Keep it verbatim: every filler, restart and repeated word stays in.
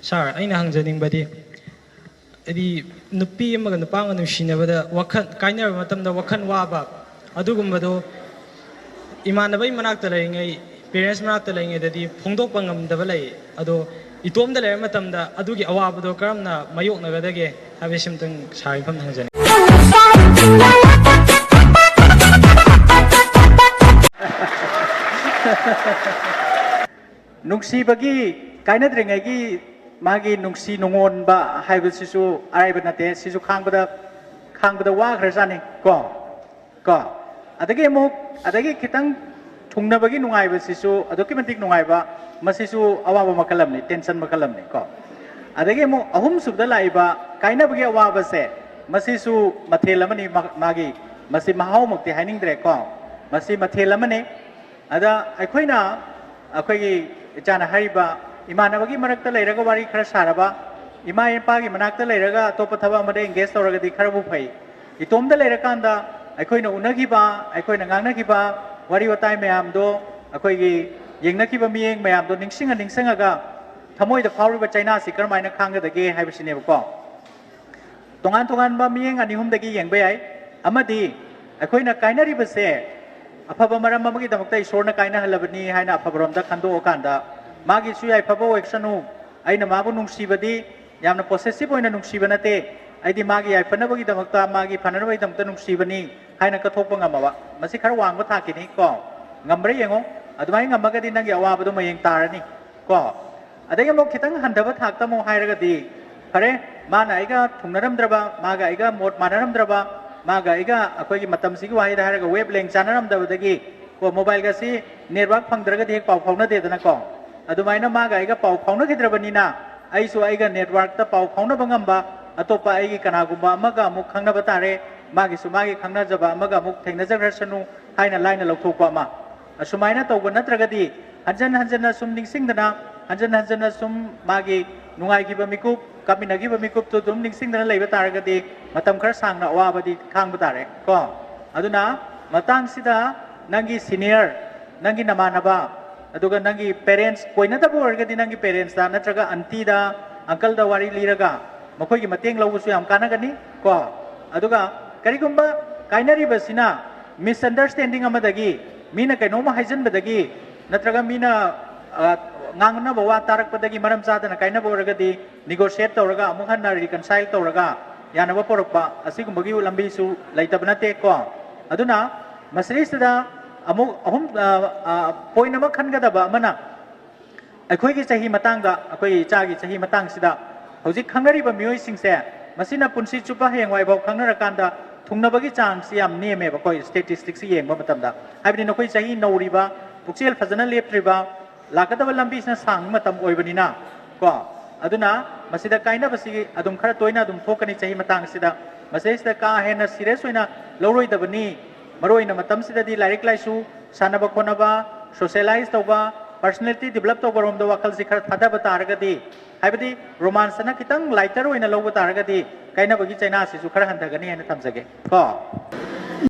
ꯁꯥꯔ, ꯑꯩꯅ ꯍꯪꯖꯅꯤꯡꯕꯗꯤ, ꯍꯥꯏꯗꯤ, ꯅꯨꯄꯤ ꯑꯃꯒ ꯅꯨꯄꯥ ꯑꯃꯒ ꯅꯨꯡꯁꯤꯅꯕꯗ ꯋꯥꯈꯜ, ꯀꯥꯏꯅꯔꯕ ꯃꯇꯝꯗ ꯋꯥꯈꯜ ꯋꯥꯕ, ꯑꯗꯨꯒꯨꯝꯕꯗꯣ ꯏꯃꯥꯟꯅꯕꯒꯤ ꯃꯅꯥꯛꯇ ꯂꯩꯔꯤꯉꯩ, ꯄꯦꯔꯦꯟꯁ ꯃꯅꯥꯛꯇ ꯂꯩꯔꯤꯉꯩꯗꯗꯤ ꯐꯣꯡꯗꯣꯛꯄ ꯉꯝꯗꯕ ꯂꯩ꯫ ꯑꯗꯣ ꯏꯇꯣꯝꯗ ꯂꯩꯔꯕ ꯃꯇꯝꯗ ꯑꯗꯨꯒꯤ ꯑꯋꯥꯕꯗꯣ ꯀꯔꯝꯅ ꯃꯥꯌꯣꯛꯅꯒꯗꯒꯦ ꯍꯥꯏꯕꯁꯤꯃꯇꯪ ꯁꯥꯔ ꯃꯐꯝꯗ ꯍꯪꯖꯅꯤꯡꯉꯤ꯫ ꯅꯨꯡꯁꯤꯕꯒꯤ, ꯀꯥꯏꯅꯗ꯭ꯔꯤꯉꯩꯒꯤ ꯃꯥꯒꯤ ꯅꯨꯡꯁꯤ ꯅꯨꯡꯉꯣꯟꯕ ꯍꯥꯏꯕꯁꯤꯁꯨ ꯑꯔꯥꯏꯕ ꯅꯠꯇꯦ꯫ ꯁꯤꯁꯨ ꯈꯥꯡꯕꯗ, ꯈꯥꯡꯕꯗ ꯋꯥꯈ꯭ꯔꯖꯥꯠꯅꯤ ꯀꯣ꯫ ꯀꯣ꯫ ꯑꯗꯒꯤ ꯑꯃꯨꯛ, ꯑꯗꯒꯤ ꯈꯤꯇꯪ ꯊꯨꯡꯅꯕꯒꯤ ꯅꯨꯡꯉꯥꯏꯕꯁꯤꯁꯨ ꯑꯗꯨꯛꯀꯤ ꯃꯇꯤꯛ ꯅꯨꯡꯉꯥꯏꯕ, ꯃꯁꯤꯁꯨ ꯑꯋꯥꯕ ꯃꯈꯜ ꯑꯃꯅꯤ, ꯇꯦꯟꯁꯟ ꯃꯈꯜ ꯑꯃꯅꯤ ꯀꯣ꯫ ꯑꯗꯒꯤ ꯑꯃꯨꯛ ꯑꯍꯨꯝꯁꯨꯕꯗ ꯂꯥꯛꯏꯕ ꯀꯥꯏꯅꯕꯒꯤ ꯑꯋꯥꯕꯁꯦ, ꯃꯁꯤꯁꯨ ꯃꯊꯦꯜ ꯑꯃꯅꯤ꯫ ꯃꯥ-, ꯃꯥꯒꯤ, ꯃꯁꯤ ꯃꯍꯥꯎꯃꯛꯇꯤ ꯍꯥꯏꯅꯤꯡꯗ꯭ꯔꯦ ꯀꯣ꯫ ꯃꯁꯤ ꯃꯊꯦꯜ ꯑꯃꯅꯤ꯫ ꯑꯗ ꯑꯩꯈꯣꯏꯅ, ꯑꯩꯈꯣꯏꯒꯤ ꯏꯆꯥꯅ ꯍꯥꯏꯔꯤꯕ, ꯏꯃꯥꯟꯅꯕꯒꯤ ꯃꯔꯛꯇ ꯂꯩꯔꯒ ꯋꯥꯔꯤ ꯈꯔ ꯁꯥꯔꯕ, ꯏꯃꯥ ꯏꯄꯥꯒꯤ ꯃꯅꯥꯛꯇ ꯂꯩꯔꯒ ꯑꯇꯣꯞꯄ ꯊꯕꯛ ꯑꯃꯗ ꯑꯦꯡꯒꯦꯖ ꯇꯧꯔꯒꯗꯤ ꯈꯔꯕꯨ ꯐꯩ꯫ ꯏꯇꯣꯝꯗ ꯂꯩꯔꯀꯥꯟꯗ ꯑꯩꯈꯣꯏꯅ ꯎꯅꯈꯤꯕ, ꯑꯩꯈꯣꯏꯅ ꯉꯥꯡꯅꯈꯤꯕ ꯋꯥꯔꯤ ꯋꯥꯇꯥꯏ ꯃꯌꯥꯝꯗꯣ, ꯑꯩꯈꯣꯏꯒꯤ ꯌꯦꯡꯅꯈꯤꯕ ꯃꯤꯠꯌꯦꯡ ꯃꯌꯥꯝꯗꯣ ꯅꯤꯡꯁꯤꯡꯉ ꯅꯤꯡꯁꯤꯡꯉꯒ ꯊꯃꯣꯏꯗ ꯐꯥꯎꯔꯤꯕ ꯆꯩꯅꯥꯁꯤ ꯀꯔꯝꯍꯥꯏꯅ ꯈꯥꯡꯒꯗꯒꯦ ꯍꯥꯏꯕꯁꯤꯅꯦꯕꯀꯣ꯫ ꯇꯣꯉꯥꯟ ꯇꯣꯉꯥꯟꯕ ꯃꯤꯠꯌꯦꯡ ꯑꯅꯤ ꯑꯍꯨꯝꯗꯒꯤ ꯌꯦꯡꯕ ꯌꯥꯏ꯫ ꯑꯃꯗꯤ ꯑꯩꯈꯣꯏꯅ ꯀꯥꯏꯅꯔꯤꯕꯁꯦ ꯑꯐꯕ ꯃꯔꯝ ꯑꯃꯒꯤꯗꯃꯛꯇ ꯏꯁꯣꯔꯅ ꯀꯥꯏꯅꯍꯜꯂꯕꯅꯤ ꯍꯥꯏꯅ ꯑꯐꯕꯔꯣꯝꯗ ꯈꯟꯗꯣꯛꯑꯀꯥꯟꯗ, ꯃꯥꯒꯤꯁꯨ ꯌꯥꯏꯐꯕ ꯑꯣꯏꯁꯅꯨ, ꯑꯩꯅ ꯃꯥꯕꯨ ꯅꯨꯡꯁꯤꯕꯗꯤ ꯌꯥꯝꯅ ꯄꯣꯁꯦꯁꯤꯞ ꯑꯣꯏꯅ ꯅꯨꯡꯁꯤꯕ ꯅꯠꯇꯦ, ꯑꯩꯗꯤ ꯃꯥꯒꯤ ꯌꯥꯏꯐꯅꯕꯒꯤꯗꯃꯛꯇ, ꯃꯥꯒꯤ ꯐꯅꯅꯕꯒꯤꯗꯃꯛꯇ ꯅꯨꯡꯁꯤꯕꯅꯤ ꯍꯥꯏꯅ ꯀꯠꯊꯣꯛꯄ ꯉꯝꯃꯕ, ꯃꯁꯤ ꯈꯔ ꯋꯥꯡꯕ ꯊꯥꯛꯀꯤꯅꯤ ꯀꯣ꯫ ꯉꯝꯕ꯭ꯔꯥ ꯌꯦꯡꯉꯣ꯫ ꯑꯗꯨꯃꯥꯏꯅ ꯉꯝꯃꯒꯗꯤ ꯅꯪꯒꯤ ꯑꯋꯥꯕꯗꯣ ꯃꯌꯦꯡ ꯇꯥꯔꯅꯤ ꯀꯣ꯫ ꯑꯗꯒꯤ ꯑꯃꯨꯛ ꯈꯤꯇꯪ ꯍꯟꯊꯕ ꯊꯥꯛꯇ ꯑꯃꯨꯛ ꯍꯥꯏꯔꯒꯗꯤ, ꯐꯔꯦ, ꯃꯥꯅ ꯑꯩꯒ ꯊꯨꯡꯅꯔꯝꯗ꯭ꯔꯕ, ꯃꯥꯒ ꯑꯩꯒ ꯃꯣꯠ ꯃꯥꯟꯅꯔꯝꯗ꯭ꯔꯕ, ꯃꯥꯒ ꯑꯩꯒ ꯑꯩꯈꯣꯏꯒꯤ ꯃꯇꯝꯁꯤꯒꯤ ꯋꯥꯍꯩꯗ ꯍꯥꯏꯔꯒ ꯋꯦꯕ ꯂꯦꯡ ꯆꯥꯟꯅꯔꯝꯗꯕꯗꯒꯤ ꯀꯣ, ꯃꯣꯕꯥꯏꯜꯒꯁꯤ ꯅꯦꯠꯋꯥꯛ ꯐꯪꯗ꯭ꯔꯒꯗꯤ ꯍꯦꯛ ꯄꯥꯎ ꯐꯥꯎꯅꯗꯦꯗꯅꯀꯣ꯫ ꯑꯗꯨꯃꯥꯏꯅ ꯃꯥꯒ ꯑꯩꯒ ꯄꯥꯎ ꯐꯥꯎꯅꯈꯤꯗ꯭ꯔꯕꯅꯤꯅ ꯑꯩꯁꯨ ꯑꯩꯒ ꯅꯦꯠꯋꯥꯛꯇ ꯄꯥꯎ ꯐꯥꯎꯅꯕ ꯉꯝꯕ ꯑꯇꯣꯞꯄ ꯑꯩꯒꯤ ꯀꯅꯥꯒꯨꯝꯕ ꯑꯃꯒ ꯑꯃꯨꯛ ꯈꯪꯅꯕ ꯇꯥꯔꯦ, ꯃꯥꯒꯤꯁꯨ ꯃꯥꯒꯤ ꯈꯪꯅꯖꯕ ꯑꯃꯒ ꯑꯃꯨꯛ ꯊꯦꯡꯅꯖꯈ꯭ꯔꯁꯅꯨ ꯍꯥꯏꯅ ꯂꯥꯏꯅ ꯂꯧꯊꯣꯛꯄ ꯑꯃ꯫ ꯑꯁꯨꯃꯥꯏꯅ ꯇꯧꯕ ꯅꯠꯇ꯭ꯔꯒꯗꯤ ꯍꯟꯖꯟ ꯍꯟꯖꯟꯅ ꯁꯨꯝ ꯅꯤꯡꯁꯤꯡꯗꯅ, ꯍꯟꯖꯟ ꯍꯟꯖꯟꯅ ꯁꯨꯝ ꯃꯥꯒꯤ ꯅꯨꯡꯉꯥꯏꯈꯤꯕ ꯃꯤꯀꯨꯞ, ꯀꯥꯞꯃꯤꯟꯅꯈꯤꯕ ꯃꯤꯀꯨꯞꯇꯨ ꯑꯗꯨꯝ ꯅꯤꯡꯁꯤꯡꯗꯅ ꯂꯩꯕ ꯇꯥꯔꯒꯗꯤ ꯃꯇꯝ ꯈꯔ ꯁꯥꯡꯅ ꯑꯋꯥꯕꯗꯤ ꯈꯥꯡꯕ ꯇꯥꯔꯦ ꯀꯣ꯫ ꯑꯗꯨꯅ ꯃꯇꯥꯡꯁꯤꯗ ꯅꯪꯒꯤ ꯁꯤꯅꯤꯌꯔ, ꯅꯪꯒꯤ ꯅꯃꯥꯟꯅꯕ, ꯑꯗꯨꯒ ꯅꯪꯒꯤ ꯄꯦꯔꯦꯟꯁ ꯀꯣꯏꯅꯗꯕ ꯑꯣꯏꯔꯒꯗꯤ ꯅꯪꯒꯤ ꯄꯦꯔꯦꯟꯁꯇ ꯅꯠꯇ꯭ꯔꯒ ꯑꯟꯇꯤꯗ, ꯑꯪꯀꯜꯗ ꯋꯥꯔꯤ ꯂꯤꯔꯒ ꯃꯈꯣꯏꯒꯤ ꯃꯇꯦꯡ ꯂꯧꯕꯁꯨ ꯌꯥꯝ ꯀꯥꯟꯅꯒꯅꯤ ꯀꯣ꯫ ꯑꯗꯨꯒ ꯀꯔꯤꯒꯨꯝꯕ ꯀꯥꯏꯅꯔꯤꯕꯁꯤꯅ ꯃꯤꯁꯑꯟꯗꯔꯁ꯭ꯇꯦꯟꯗꯤꯡ ꯑꯃꯗꯒꯤ, ꯃꯤꯅ ꯀꯩꯅꯣꯝꯃ ꯍꯥꯏꯖꯟꯕꯗꯒꯤ ꯅꯠꯇ꯭ꯔꯒ ꯃꯤꯅ ꯉꯥꯡꯅꯕ ꯋꯥ ꯇꯥꯔꯛꯄꯗꯒꯤ ꯃꯔꯝ ꯆꯥꯗꯅ ꯀꯥꯏꯅꯕ ꯑꯣꯏꯔꯒꯗꯤ ꯅꯤꯒꯣꯁꯤꯌꯦꯠ ꯇꯧꯔꯒ ꯑꯃꯨꯛ ꯍꯟꯅ ꯔꯤꯀꯟꯁꯥꯏꯜ ꯇꯧꯔꯒ ꯌꯥꯅꯕ ꯄꯣꯔꯛꯄ ꯑꯁꯤꯒꯨꯝꯕꯒꯤ ꯂꯝꯕꯤꯁꯨ ꯂꯩꯇꯕ ꯅꯠꯇꯦ ꯀꯣ꯫ ꯑꯗꯨꯅ ꯃꯁꯤꯗꯩꯁꯤꯗ ꯑꯃꯨꯛ ꯑꯍꯨꯝ ꯄꯣꯏꯟ ꯑꯃ ꯈꯟꯒꯗꯕ ꯑꯃꯅ, ꯑꯩꯈꯣꯏꯒꯤ ꯆꯍꯤ ꯃꯇꯥꯡꯗ, ꯑꯩꯈꯣꯏ ꯏꯆꯥꯒꯤ ꯆꯍꯤ ꯃꯇꯥꯡꯁꯤꯗ ꯍꯧꯖꯤꯛ ꯈꯪꯅꯔꯤꯕ ꯃꯤꯑꯣꯏꯁꯤꯡꯁꯦ ꯃꯁꯤꯅ ꯄꯨꯟꯁꯤ ꯆꯨꯞꯄ ꯍꯌꯦꯡꯋꯥꯏꯐꯥꯎ ꯈꯪꯅꯔꯀꯥꯟꯗ ꯊꯨꯡꯅꯕꯒꯤ ꯆꯥꯡꯁꯤ ꯌꯥꯝ ꯅꯦꯝꯃꯦꯕ ꯑꯩꯈꯣꯏ ꯁ꯭ꯇꯦꯇꯤꯁꯇꯤꯛꯁ ꯌꯦꯡꯕ ꯃꯇꯝꯗ꯫ ꯍꯥꯏꯕꯗꯤ ꯅꯈꯣꯏ ꯆꯍꯤ ꯅꯧꯔꯤꯕ, ꯄꯨꯛꯆꯦꯜ ꯐꯖꯅ ꯂꯦꯞꯇ꯭ꯔꯤꯕ, ꯂꯥꯛꯀꯗꯕ ꯂꯝꯕꯤꯁꯤꯅ ꯁꯥꯡꯕ ꯃꯇꯝ ꯑꯣꯏꯕꯅꯤꯅ ꯀꯣ꯫ ꯑꯗꯨꯅ ꯃꯁꯤꯗ ꯀꯥꯏꯅꯕꯁꯤ ꯑꯗꯨꯝ ꯈꯔ ꯇꯣꯏꯅ ꯑꯗꯨꯝ ꯊꯣꯛꯀꯅꯤ ꯆꯍꯤ ꯃꯇꯥꯡꯁꯤꯗ꯫ ꯃꯁꯤꯗꯩꯁꯤꯗ ꯀꯥ ꯍꯦꯟꯅ ꯁꯤꯔꯤꯌꯁ ꯑꯣꯏꯅ ꯂꯧꯔꯣꯏꯗꯕꯅꯤ꯫ ꯃꯔꯨꯑꯣꯏꯅ ꯃꯇꯝꯁꯤꯗꯗꯤ ꯂꯥꯏꯔꯤꯛ ꯂꯥꯏꯁꯨ, ꯁꯥꯟꯅꯕ ꯈꯣꯠꯅꯕ, ꯁꯣꯁꯤꯌꯦꯂꯥꯏꯁ ꯇꯧꯕ, ꯄꯔꯁꯣꯅꯦꯂꯤꯇꯤ ꯗꯤꯕꯂꯞ ꯇꯧꯕꯔꯣꯝꯗ ꯋꯥꯈꯜꯁꯤ ꯈꯔ ꯊꯥꯗꯕ ꯇꯥꯔꯒꯗꯤ, ꯍꯥꯏꯕꯗꯤ ꯔꯣꯃꯥꯟꯁ ꯑꯅ ꯈꯤꯇꯪ ꯂꯥꯏꯇꯔ ꯑꯣꯏꯅ ꯂꯧꯕ ꯇꯥꯔꯒꯗꯤ ꯀꯥꯏꯅꯕꯒꯤ ꯆꯩꯅꯥꯁꯤꯁꯨ ꯈꯔ ꯍꯟꯊꯒꯅꯤ ꯍꯥꯏꯅ ꯊꯝꯖꯒꯦ ꯀꯣ꯫